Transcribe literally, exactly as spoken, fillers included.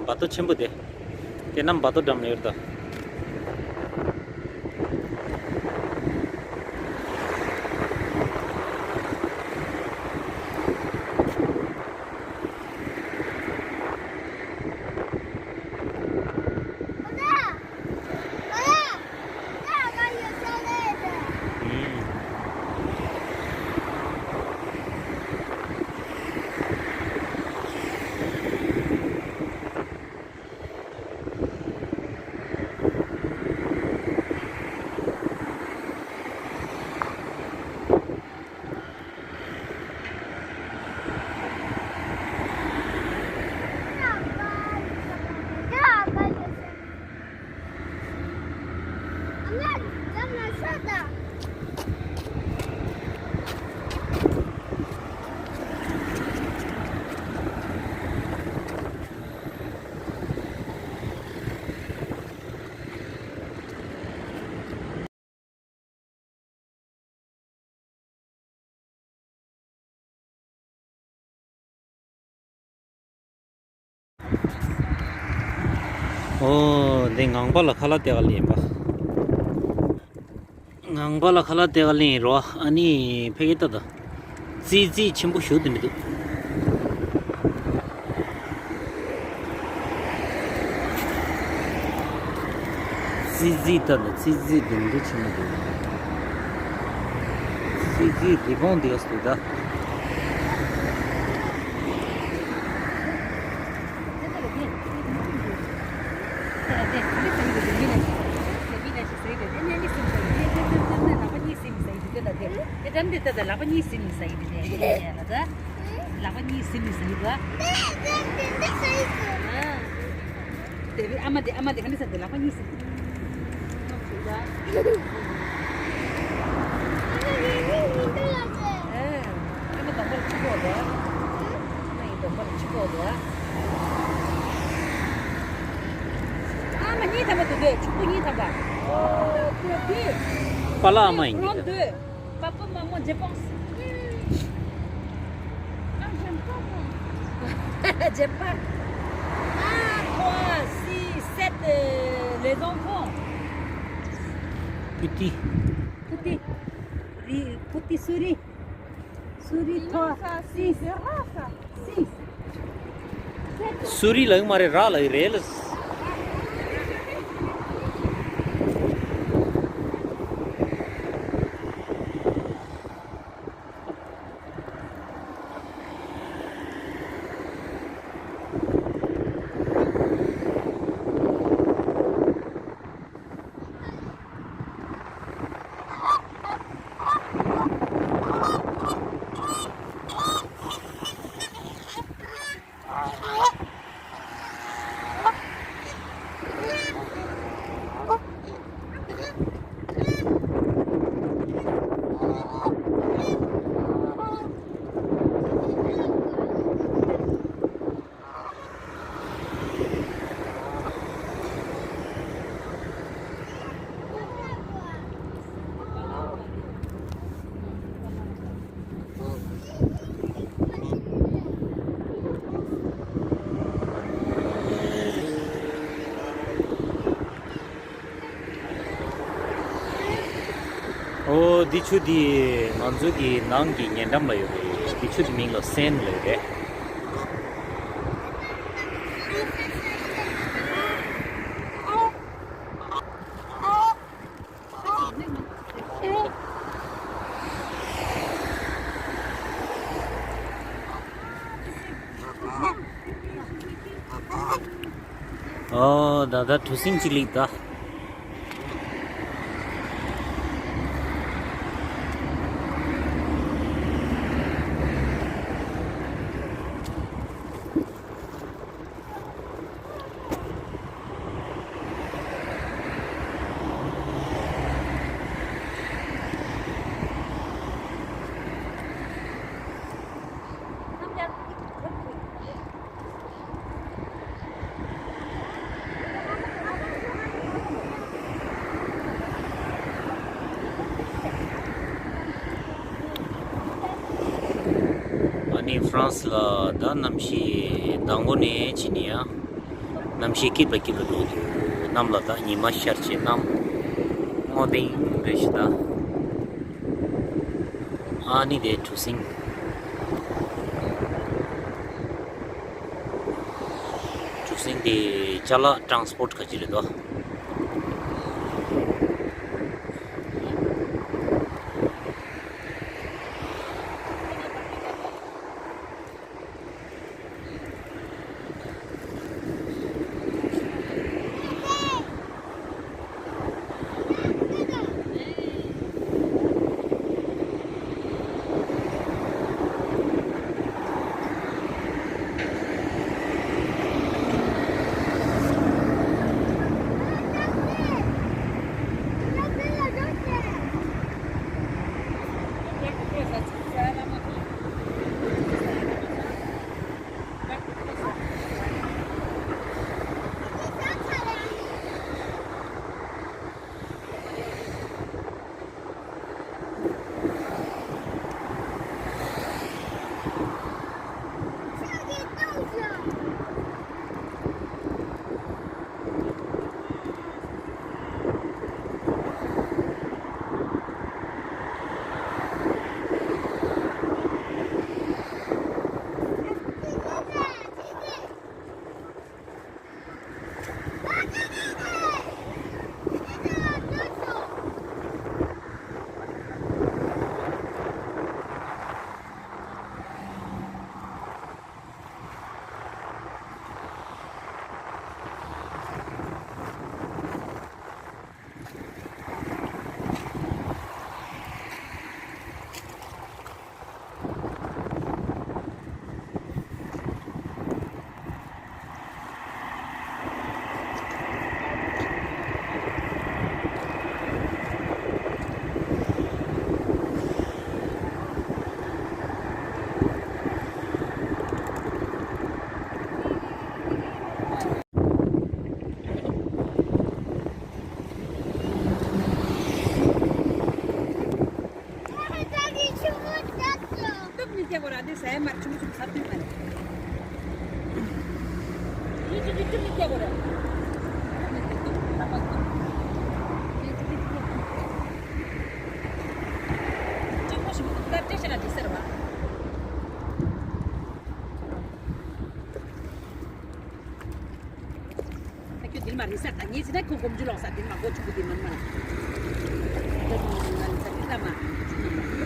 ཨ། བ་ཏོ་ཆེན་པོ་དེ། དེ་རྣམས་བ་ཏོ་འགྲམ་ལ་ཡོད་དོ། ཨོ། འདི་ངང་པ་ལ་ཁ་ལག་སྟེར་ག་ལེན་པ། ངང་པ་ལ་ཁ་ལག་སྟེར་ག་ལེན་རོ། ཨ་ནི་ཕ་གི་ལྟ་ད། ཙི་ཙི་ཆེན་པོ་ཞུ་དེ་མི་འདུག་ཙི་ཙི་ལྟ་ན་ཙི་ཙི་དེ་འདྲ་ཆེན་པོ་འདུག་ཙི་ཙི་རི་བོང་འདི་ཡོད་འདུག་ད། ལག་པ་གཉིས་ཟིན་ནས་ཟ་ཡི་དེ་དེ་ལ་དེ། ལག་པ་གཉིས་ཟིན་ནས་ཟ་ཡི་དེ་དེ་ལ་དེ། ལག་པ་གཉིས་ཟིན་ནས་ཟ་ཡི་དེ། དེ་ཨ་མ་དེ་ཨ་མ་དེ་ག་འདྲ་ཟ་དེ་ལག་པ་གཉིས་ཟིན། ཨ་མ་དང་པོ་ལ་ཆུ་ཕོག་དོ། ཨ་མ་ཡིན་དང་པོ་ལ་ཆུ་ཕོག་དོ། ཨ་མ་གཉིས་ཐམ་པ་འདུག་གས། ཕྱུག་པོ་གཉིས་ཐམ་པ། ཨོ་དེ་དེ། པཱ་ལགས་ཨ་མ་ཡིན་གྱི་འདུག Papa, maman, je pense. Non, j'aime pas, moi. J'aime pas. Un, trois, six, sept, euh, les enfants. Petit. Petit. Ri-, petit souris. Souris, trois, six. C'est rare, ça. སུ་རི་ལ་ཡོད་མ་རེད། ར་ལ་ཡོད་རེད་ལ། ཨོ། འདི་ཆུ་འདི་ང་ཚོ་གི་ནང་གི་ཉེ་འགྲམ་ལ་ཡོད་རེད། འདི་ཆུ་འདི་མིང་ལ་སེན་ལབ་རེད། ཨོ། ད་ལྟ་གྲུ་གཟིངས་གཅིག་སླེབས་ད། ཧྥ་རན་སི་ལ་ད་གནམ་གཤིས་ཟླ་ངོ་ནས་ཕྱིན་ནས་ཡང་གནམ་གཤིས་སྐྱིད་པ་སྐྱིད་པ་འགྲོ་འདུག་གནམ་ལ་ད་ཉི་མ་ཤར་བྱས་གནམ་སྔོ་ལྡིང་རེད་ཤག་ད། ཨ་ནི་དེ་གྲུ་གཟིངས། གྲུ་གཟིངས་དེ་ཅ་ལག་ཊ་རན་སི་པོར་ཊི་ག་ཅི་རེད་དོ། ད་ཁྱོད་འདིར་མ་རེད་ས། ད་ངས་ཟེར་ན་ཁོ་སྒོམ་རྒྱུ་ལོག་ས། འདིར་མ་སྒོ་ཆུང་གི་འདིར་མ་མ། ད་ནི་ང་རེད་ས་འདི་ལ་མ།